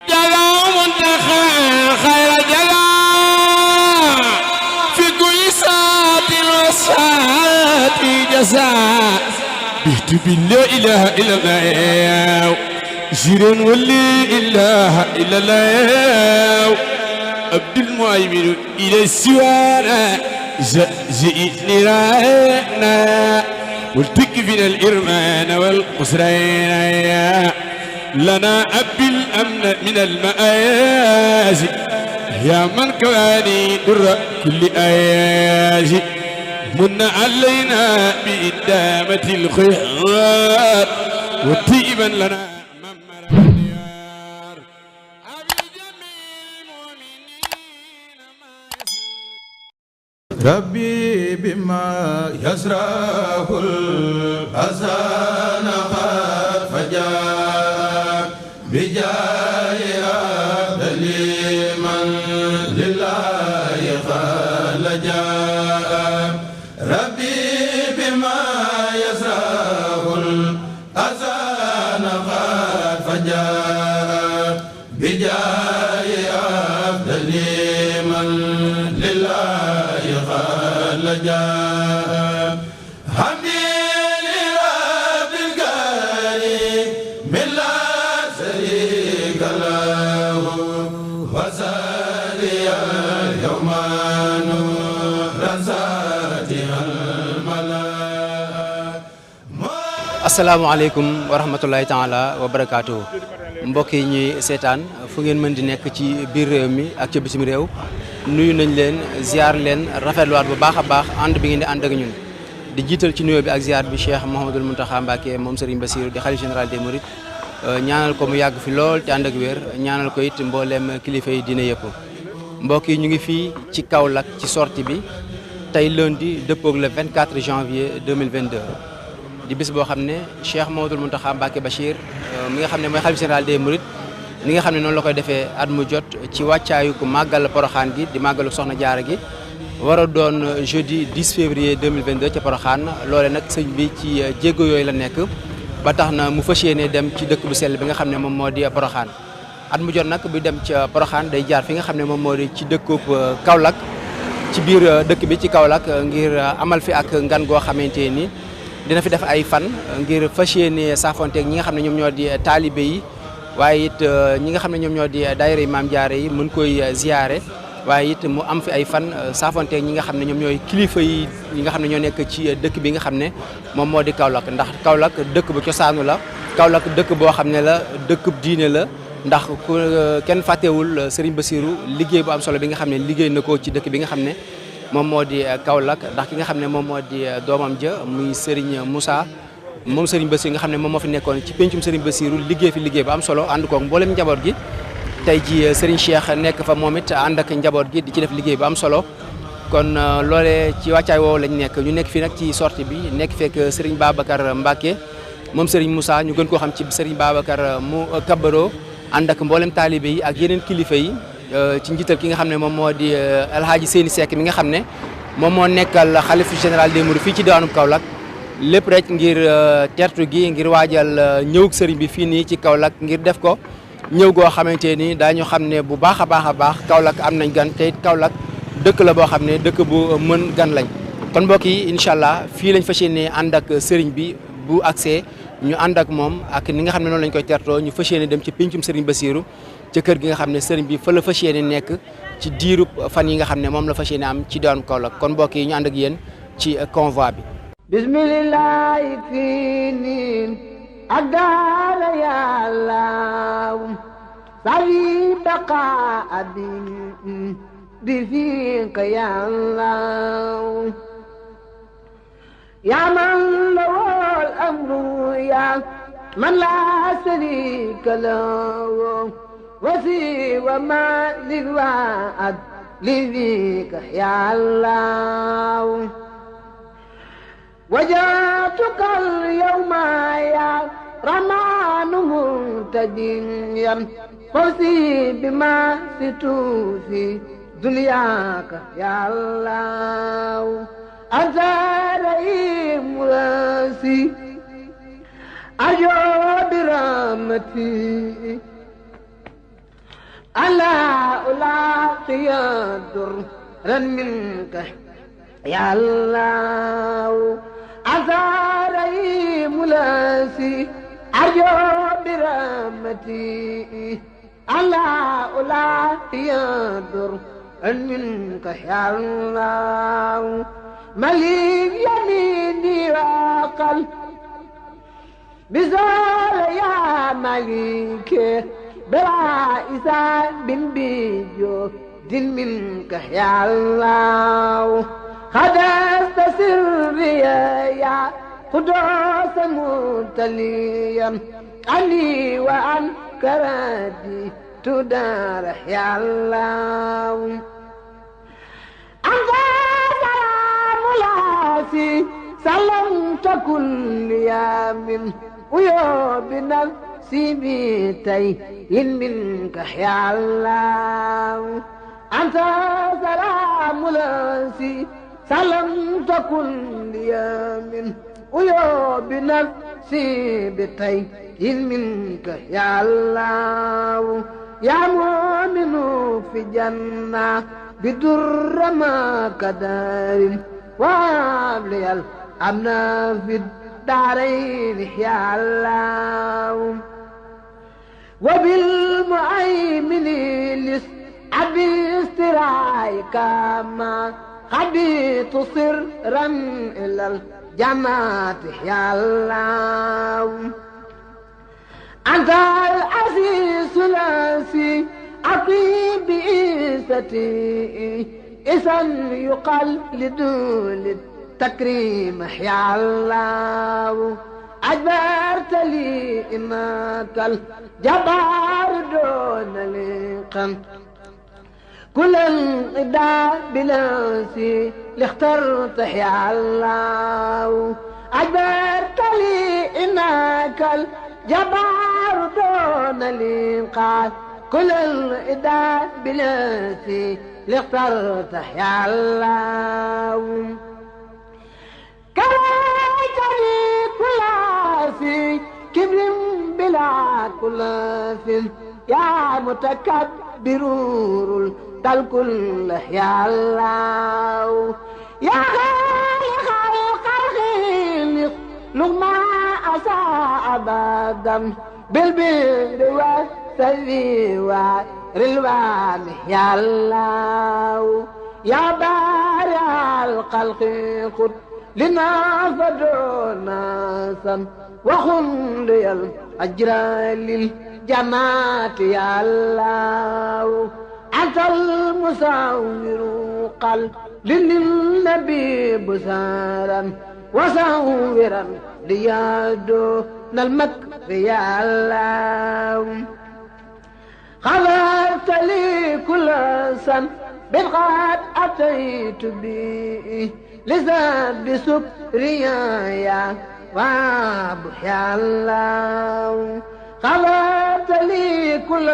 جزاء منتخى خير جزاء في كل ساعة وساعة جزاء بهت لا إله إلا الله جيران ولا إله إلا الله عبد المؤمن إلى السوارة زئني رانا والتكفنا الإرمان والقسرين لنا أب الأمن من المآزي يا من كواني در كل آيازي من علينا بإدامة الخيار وطيبا لنا ربي بما يسره الحسن قد فجاء بجاه عبد من لله خلجا ربي بما يسره الحسن قد فجاء بجاه عبد من لله لجا حمدي لرب الكريم من لا شريك له وسالي اليوم نورا ساتها الملا. asalaamaaleykum wa rahmatulahi taala wa barakaatu mbokk yi ñuy seetaan fu ngeen mën di nekk ci biir réew mi ak ci bitim réew nuyu nañ leen ziar leen rafetluwaat bu baax a baax ànd bi ngeen di ànd ak ñun di jiital ci nuyoo bi ak ziar bi Cheikh Mouhamadoul Mountakha Mbacké moom Serigne Bassirou di khalife général des Mourides ñaanal ko mu yàgg fi lool te ànd ak wér ñaanal ko it mbooleem kilifa yi dina yëpp mbokk yi ñu ngi fii ci Kaolack ci sortie bi tey lundi dëppoog le 24 janvier 2022 di bis boo xam ne Cheikh Mouhamadoul Mountakha Mbacké Bachir mi nga xam ne mooy khalife général des Mourides ni nga xam ne noonu la koy defee at mu jot ci wàccaayu ku màggal Porokhane gi di màggalu Soxna Jaara gi war a doon jeudi 10 février 2022 ca Porokhane loole nag sëñ bi ci jéego yooyu la nekk ba tax na mu fas yéene dem ci dëkk bu sell bi nga xam ne moom moo di Porokhane at mu jot nag bu dem ca Porokhane day jaar fi nga xam ne moom moo di ci dëkkub Kaolack ci biir dëkk bi ci Kaolack ngir amal fi ak ngan goo xamante ni dina fi def ay fan ngir fas yéene saafonteeg ñi nga xam ne ñoom ñoo di taalibe yi waaye it ñi nga xam ne ñoom ñoo di daayira Maam Jaara yi mën koy ziyaare waaye it mu am fi ay fan saafonteeg ñi nga xam ne ñoom ñooy kilifa yi ñi nga xam ne ñoo nekk ci dëkk bi nga xam ne moom moo di Kaolack ndax Kaolack dëkk bu cosaanu la Kaolack dëkk boo xam ne la dëkkub diine la ndax ku kenn fàttewul Serigne Bassirou liggéey bu am solo bi nga xam ne liggéey na ko ci dëkk bi nga xam ne moom moo di Kaolack ndax ki nga xam ne moom moo di doomam ja muy Serigne Moussa moom Serigne Bassirou nga xam ne moom moo fi nekkoon ci pencum Serigne Bassirou liggéey fi liggéey bu am solo ànd koog mboolem njaboot gi tey ji Serigne Cheikh nekk fa moom it ànd ak njaboot gi di ci def liggéey bu am solo kon loolee ci wàccaay woowu lañ nekk ñu nekk fii nag ci sortie bi nekk fekk Serigne Babacar Mbacké moom Serigne Moussa ñu gën koo xam ci Serigne Babacar mu Kabaro ànd ak mboolem taalibe yi ak yeneen kilifa yi ci njiital ki nga xam ne moom moo di El Hadji Seyni Seck mi nga xam ne moom moo nekkal xalifu général des Mourides fii ci diwaanu Kaolack lépp rek ngir tertu gi ngir waajal ñëwug sëriñ bi fii nii ci Kaolack ngir def ko ñëw goo xamante ni daañu xam ne bu baax a baax Kaolack am nañ gan te it Kaolack dëkk la boo xam ne dëkk bu mën gan lañ kon mbokk yi incha allah fii lañ fas yéene ànd ak sëriñ bi bu accès ñu ànd ak moom ak ni nga xam ne noonu lañ koy tertoo ñu fas yéene dem ci pencum sëriñ Bassirou ca kër gi nga xam ne sëriñ bi fa la fas yéene nekk ci diirub fan yi nga xam ne moom la fas yéene am ci doon Kaolack kon mbokk yi ñu ànd ak yéen ci convoi bi. bismillah finin adal ya allah sawi baqa bi fika ya allah ya man lawal amru ya man la sharika lahu wasi wa ma lil wa'd li fika ya allah وجاتك اليوم يا رمان منتجيا فوزي بما ستوفي دنياك يا الله أنت رئيم راسي أجو برحمتي ألا ألاقي درا منك يا الله أثاري ملاسي أرجو برحمتي ألا ألاقي درا منك يا الله مليك يميني وقلب بزول يا مليك بلا إسان بن بيجو دين منك يا الله خدست سري يا قدوس متليا عني وعن كرادي تدار يا الله أنت سلام لاسي سلمت كل يوم ويا بنفسي بيتي منك يا الله أنت سلام لاسي سلمت كل يوم ويا بنفسي بيتي منك يا الله يا مؤمن في جنة بدر ما كدار وابلي الأمن في الدارين يا الله وبالمؤمن لس أبي استرايك ما خبيت سرا إلى الجماعة يا الله أنت العزيز الأسي أقيم بإيستي إذا يقال لدول التكريم يا الله أجبرت لي إنك الجبار دون لقم كل الإداء بلاسي لاخترت يا الله أجبرت لي إنك الجبار دون لقم كل الإداء بلاسي لاخترت يا الله كرهتني كل في كبر بلا كل في يا متكبر الكل يا الله يا خالق الخلق لغما أساء أبدا بالبر والسلي والرلوان يا الله يا بارع الخلق خذ لنا فدعونا سن وخن لي الأجر للجماعة يا الله أنت المساور قل للنبي بسارا وساورا ليادون المكر يا الله غفرت لي كل سن بالغاد أتيت به لزاد بسكريا يا وابو يا الله غفرت لي كل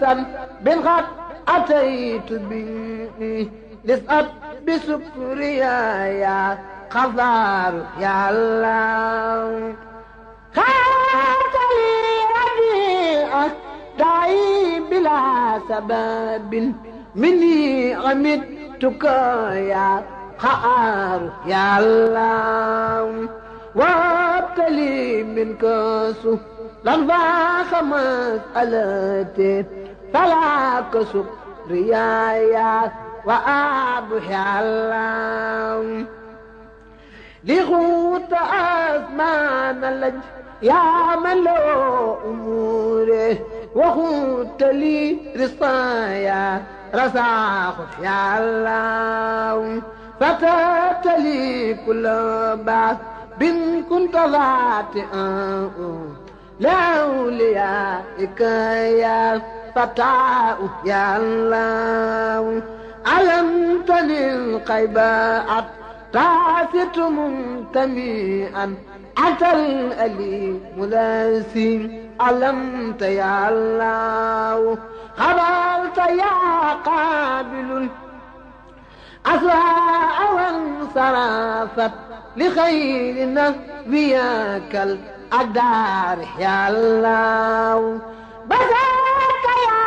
سن بالغاد أتيت به لزاد بسكريا يا غفار يا الله غفرت لي ربيعه داعي بلا سبب مني غمدتك يا خار يا الله وابتلي منك سهلا فاخ مسألتي فلا كسب ريايا وأبو يا الله لغوت أزمان اللج يا من له أموره وخوت لي رصايا رساخ يا الله فتات لي كل بعث بن كنت ذاتئا لأوليائك يا فتاة يا الله علمتني القيبات تعثت منتميئا أتى الأليم لاسين علمت يا الله خبرت يا قابل الأسواء وانصرفت لخير نبيك الأدار يا الله بزاك يا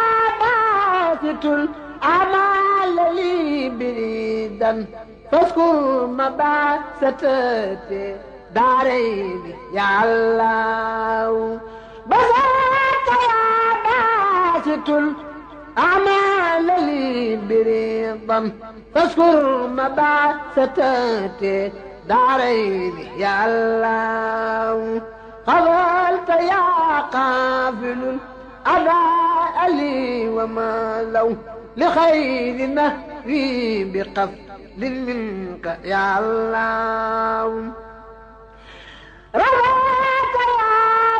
قبلت الأعمال لي بريدا فاذكر مبعثتي دارين يا الله بسطت يا باسط الأعمال لي بريدا فاذكر مبعثتي دارين يا الله قبلت يا قافل الأداء لي وما لو لخير نهري بقفل منك يا الله رضاك يا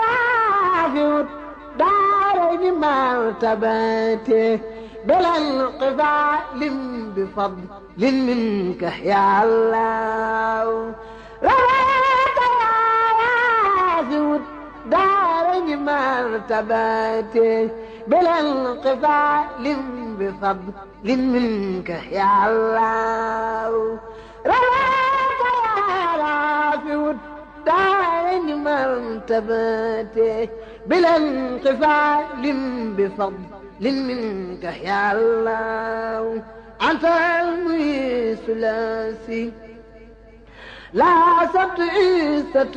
رافع الدارين مرتبتي بلا انقفال بفضل منك يا الله رضاك يا رافع الدارين مرتبتي بلا انقفال بفضل منك يا الله رضاك يا رافع الدارين مرتبتي بلا انقفال بفضل منك يا الله أنت المحيي الثلاثي لا سبت عيسة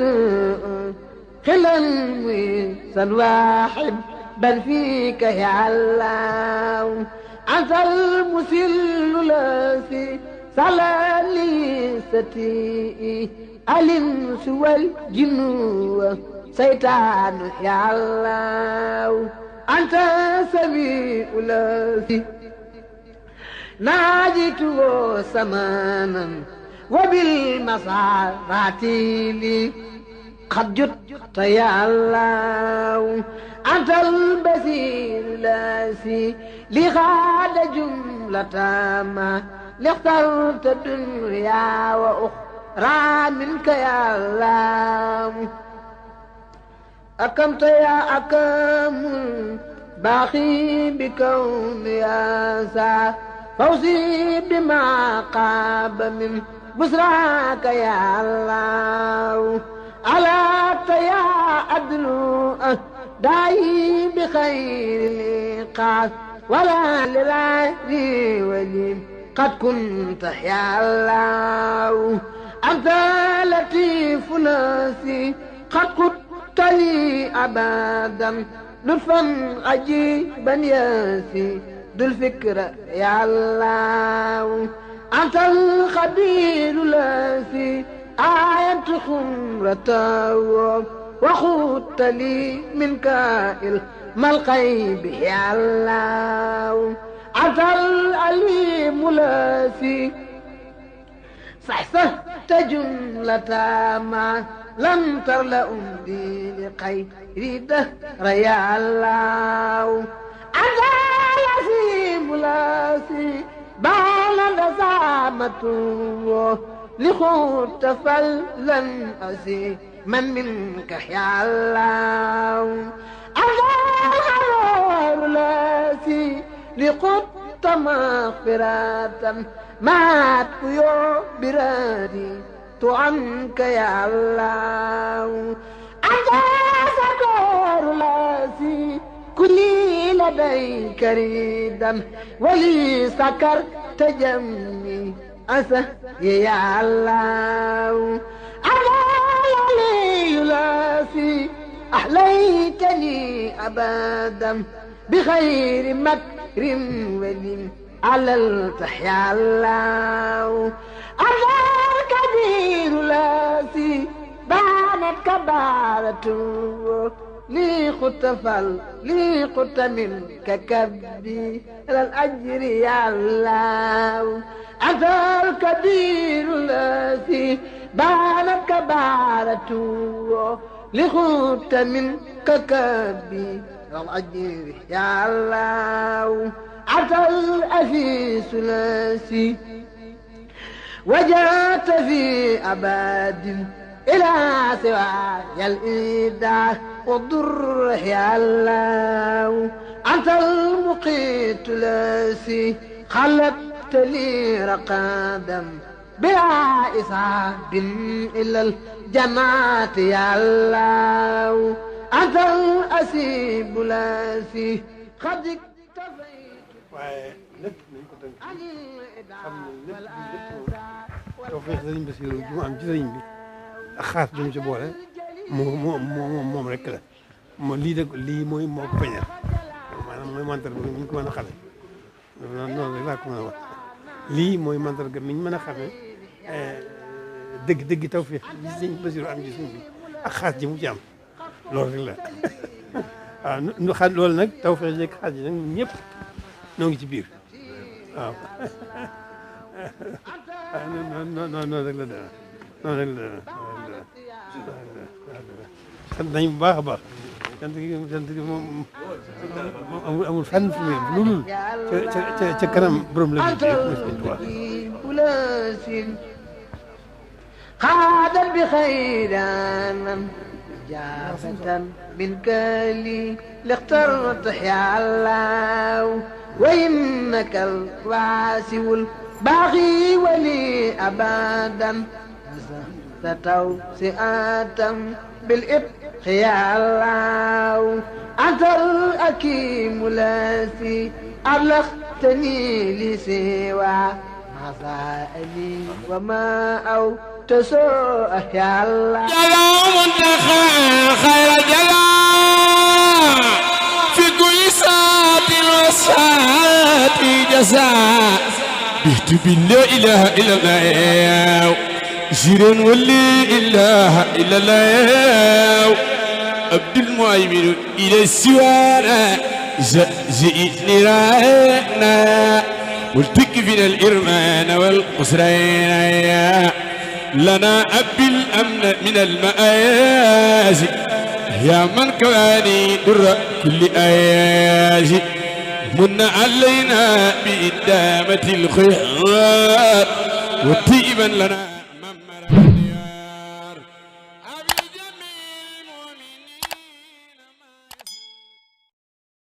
خلا المحيي الواحد بل فيك يا الله أنت المسل الذي صلى لي ستي الإنس والجن سيطان يا الله أنت سميع الذي ناجيته سمانا وبالمسارات لي قد جدت يا الله أنت البصير الذي لغاد جملة ما لاخترت الدنيا وأخرى منك يا الله أكمت يا أكم باقي بكون يا سا فوزي بما قاب من بسراك يا الله ألا يا أدنو داعي بخير لقاء ولا للعدي ولي قد كنت يا الله أنت لطيف ناسي قد كنت لي أبدا لطفا عجيبا ياسي ذو الفكرة يا الله أنت الخبير الذي آية خمرته وخدت لي من كائل ما الغيب يا الله أنت العليم الذي صحصحت جملة ما لم تر لأمدي لخير دهر يا الله أنت العظيم الذي بان دسامته لخوت فلن أسي من منك يا الله الغفور الذي لقدت مغفرة مات يو برادي عنك يا الله أنت سكور الذي كلي لديك ريدا ولي سكر تجمي أسه يا الله علي الذي أحليتني أبدا بخير مكر ولي على التحيا الله الكبير الذي بانت كبارته لي خطفل لي خط منك كبي على الأجر يا الله أنت الكبير الذي بانت كبارته لي خط منك كبي على الأجر يا الله أنت الأسيس الذي وجاءت في أباد إلى سواي الإيداع والضر يا الله أنت المقيت الذي خلقت لي رقادا بلا إصاب إلى الجنات يا الله أنت الأسيب الذي قد اكتفيت lépp nañ ko tënk xam ne lépp tawfeex sëriñ Bassirou ju mu am ci sëriñ bi ak xaas du mu ci boole moom rek la lii mooy moo ko feeñal maanaam mooy mandarga bi ñu ko mën a xamee noonu rek laa ko mën a wax lii mooy mandarga mi ñu mën a xamee dëgg tawfeex ji sëriñ Bassirou am ci sëriñ bi ak xaas ji mu ci am loolu rek la waaw nu xam loolu nag tawfeex ji ak xaas ji nag ñëpp noo ngi ci biir waaw noonu rek la dana noonu rek la dana sant nañu bu baax a baax sant gi moom amul fenn fu mu lu dul ca kanam borom la bi xaadan bi xayran jaafatan منك لي لاخترت يا الله وإنك الواسع الباغي ولي أبدا توسعة بالإبق يا الله أنت الأكيم الذي أبلغتني لسوى مسائلي وما أو تسوء يا الله جلال منتخى خير جلال في كل ساعة وساعة جزاء بهت بالله إله إلا الله جيران ولي إله إلا الله عبد المؤمن إلى السوارة زئني راينا والتكفنا الإرمان والقسرين لنا أبي الأمن من المآزي يا من كواني در كل آيازي من علينا بإدامة الخيرات وطيبا لنا